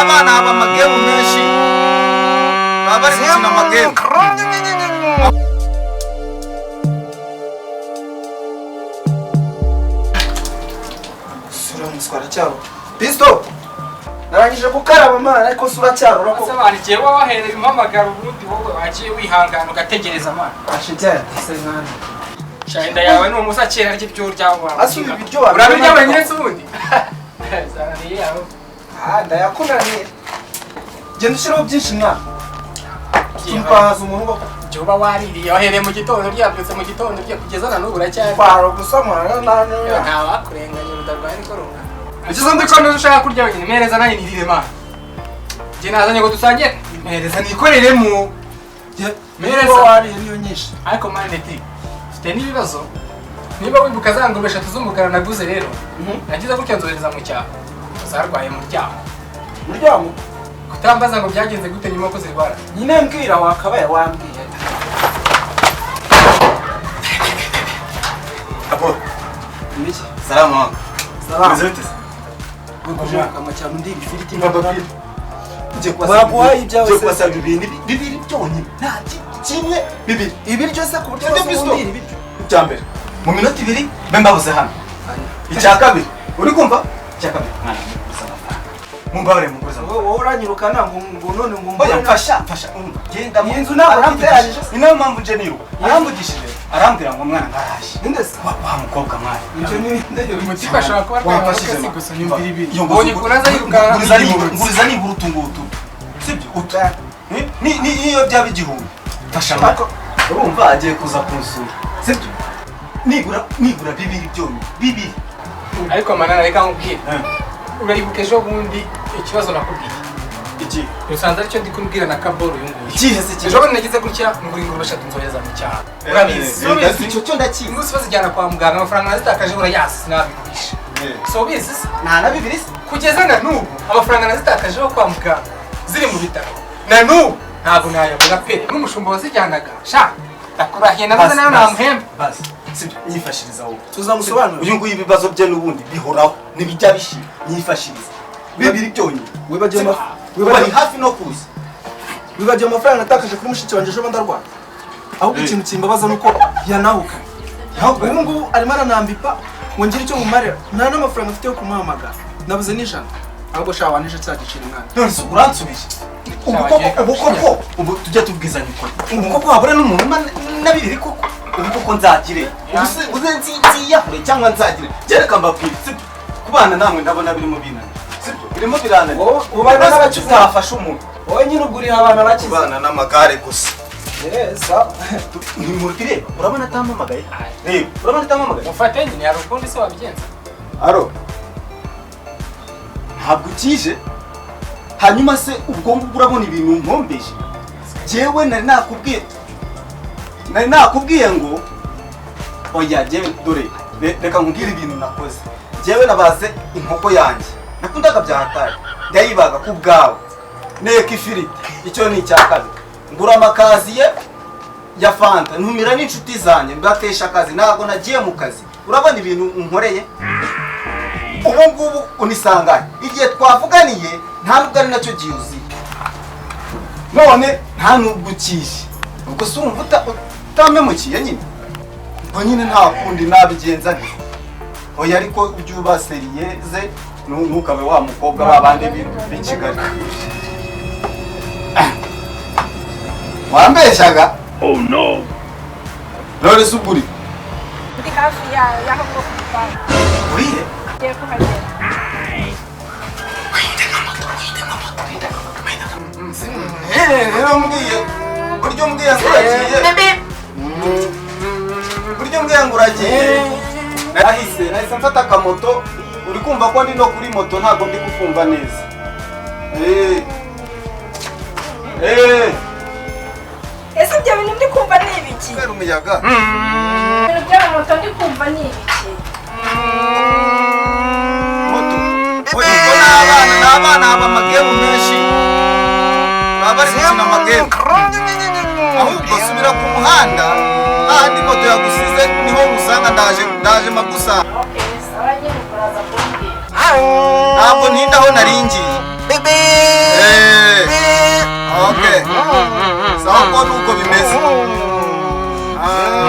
N'abana haba amagame menshi, baba bari gukina amagame. Sura muswara cyabo. Pisto. Narangije gukaraba mana, ariko sura cyaro urako. Ese abantu igihe wowe wahereye umpamagara, ubundi wowe wagiye wihangana ugategereza amana. Ashijya se mwana. Shahenda yawe ni umusa kera arya ibyo urya wawe. Asubi ibiryo wawe. Urabirya wenyine se ubundi? Zananiye yawe. Ah, ndayakunaniye. Genda ushyiraho byinshi mwana. Tumpaza umuntu ngo Igihe uba waririye wahereye mu gitondo, ryabyutse mu gitondo rya kugeza na n'ubu uracyari. Kwaro gusa mwana na. Nta wakurenganya urudarwaye niko rungana. Ukize ndi ko ushaka kurya wenyine, mpereza nanjye nirire mana. Njye nazanye ngo dusangire, mpereza nikoreremo. Mpereza wariye niyo nyinshi. Ariko mane ti mfite n'ibibazo. Niba wibuka za ngurube eshatu z'umukara naguze rero, nagize gutya nzohereza mu cyaro, zarwaye muryamo. Muryamo? Kutambaza ngo byagenze gute nyuma ko zirwara. Nyine mbwira wakabaye wambwiye. Apo. Niki? Salama wangu. Salama. Meze bite? Wikujaka cyane undi ibifiriti. Ngiye kubasaba. Baguhaye ibyawe Ngiye kubasaba ibintu bibiri byonyine. Nta kimwe bibiri. Ibiryo se ku buryo Pisto. ibiryo. Icya mbere, mu minota 2 mbe mbabuze hano. Icya kabiri, uri kumva? Icya kabiri, mwana muguriza amafaranga. Mumbabare muguriza amafaranga. Wowe uranyirukana ngo none ngo Oya mfasha, mfasha. Genda Iyi nzu ntabwo aramvugishije. Ni nayo mpamvu nje niruka. Aramvugishije, arambwira ngo mwana ngarashye. Ninde se? Wa mukobwa mwana. Ibyo ni nde? Umutima ashobora kuba arwaye Wamfashije amaboko gusa nyumvira ibiri. Iyo Ubonye ukuntu aza yirukanka. nguriza nibura utu ngutu. Sibyo? Utu. Ni iyo byaba 1000. Mfasha mwana. Urumva agiye kuza kunsura. Sibyo? Nibura bibiri byonyine. Bibiri. Ariko manana reka nkubwire. Uribuka ejo bundi ikibazo nakubwiye. Iki? Usanze aricyo ndi kubwira na Kaboro uyu nguyu. Ikihe se Ejo bundi nagize gutya ngura ingurube eshatu nzohereza mu cyaro. Urabizi. Icyo cyo ndakizi. Umunsi bazijyana kwa muganga amafaranga nazitakaje urayasi sinabigurisha. So ubizi se? Nta na bibiri se. Kugeza na n'ubu amafaranga nazitakajeho kwa muganga ziri mu bitaro. Na n'ubu ntabwo nayabona pe. N'umushumba wazijyanaga. Sha ndakurahiye nabuze nayo namuhemba. Basi. Sibyo, nyifashiriza wowe. Tuzamusobanurira. Uyu nguyu ibibazo bye n'ubundi bihoraho, ntibijya bishira. Nyifashiriza. Bibiri byonyine. Wibagiwe Bari hafi no kuza. Wibagiwe amafaranga natakaje kuri mushiki wanjye ejo ndarwara. Ahubwo ikintu kimbabaza nuko yanahukanye. Ubu ngubu arimo aranambipa ngo ngire icyo mumarira. Nta n'amafaranga mfite yo kumuhamagara. Nabuze n'ijana. Ahubwo sha wanije cya giciro mwana. None se uransubije? Ubu koko ubu tujya tubwizanya ukuri. Ubu koko habura n'umuntu na bibiri koko. Ubu koko nzagire. Ubu nziyahure cyangwa nzagire. Gereka mbabwire sibyo. Kubana namwe ndabona birimo binani. Sibyo? Birimo biranani. Wowe ubana n'abakize. Utafasha umuntu. Wowe nyine ugurira abana bakize. Kubana n'amagare gusa. Yes. Nimurire, urabona atampamagaye? Reba, urabona atampamagaye? Mufate nyine hari ukundi se wabigenza. Aro. Ntabwo ukije. Hanyuma se ubwo ngubwo urabona ibintu nkombeje. Jewe nari nakubwiye ngo oya jewe dore reka nkubwire ibintu nakoze. Jewe nabaze inkoko yanjye. Nakundaga bya hatari. Ndayibaga ku bwawe. Neka ifiriti. Icyo ni icya kabiri. Ngura amakaziye ya Fanta, ntumira n'inshuti zanjye mbatesha akazi, ntabwo nagiye mu kazi. Urabona ibintu unkoreye? Ubu ngubu unisanganye. Igihe twavuganiye nta nubwo ari nacyo gihe uzi. None nta nubwo ukije. Ubwo se urumva utamemukiye nyine? Ubwo nyine nta kundi nabigenza nte. Oya ariko ujye ubaseriye ze ntukabe wa mukobwa babandi b'i Kigali. Wambeshaga? Oh no. None se uguri? Ndi hafi y'aho ngo kuva. Urihe? Ngiye kuhagera. Rero mbwiye, buryo mbwiye ngo uragiye. Buryo mbwiye ngo uragiye. Nahise mfata akamoto, uri kumva ko ndi no kuri moto ntabwo ndi kukumva neza. Ese ibyo bintu ndi kumva ni ibiki? Kubera umuyaga. Ibintu by'amamoto ndi kumva ni ibiki? Moto. Oya, ubwo n'abana haba amagemu menshi. Baba bari gukina amagemu. Ahubwo subira ku muhanda, ahandi moto yagusize niho usanga ndaje magusanga. Okay, sawa nyine uraza kumbwira. Ntabwo ntinda aho naringiye. Okay, sawa, ko nuko bimeze. Ah.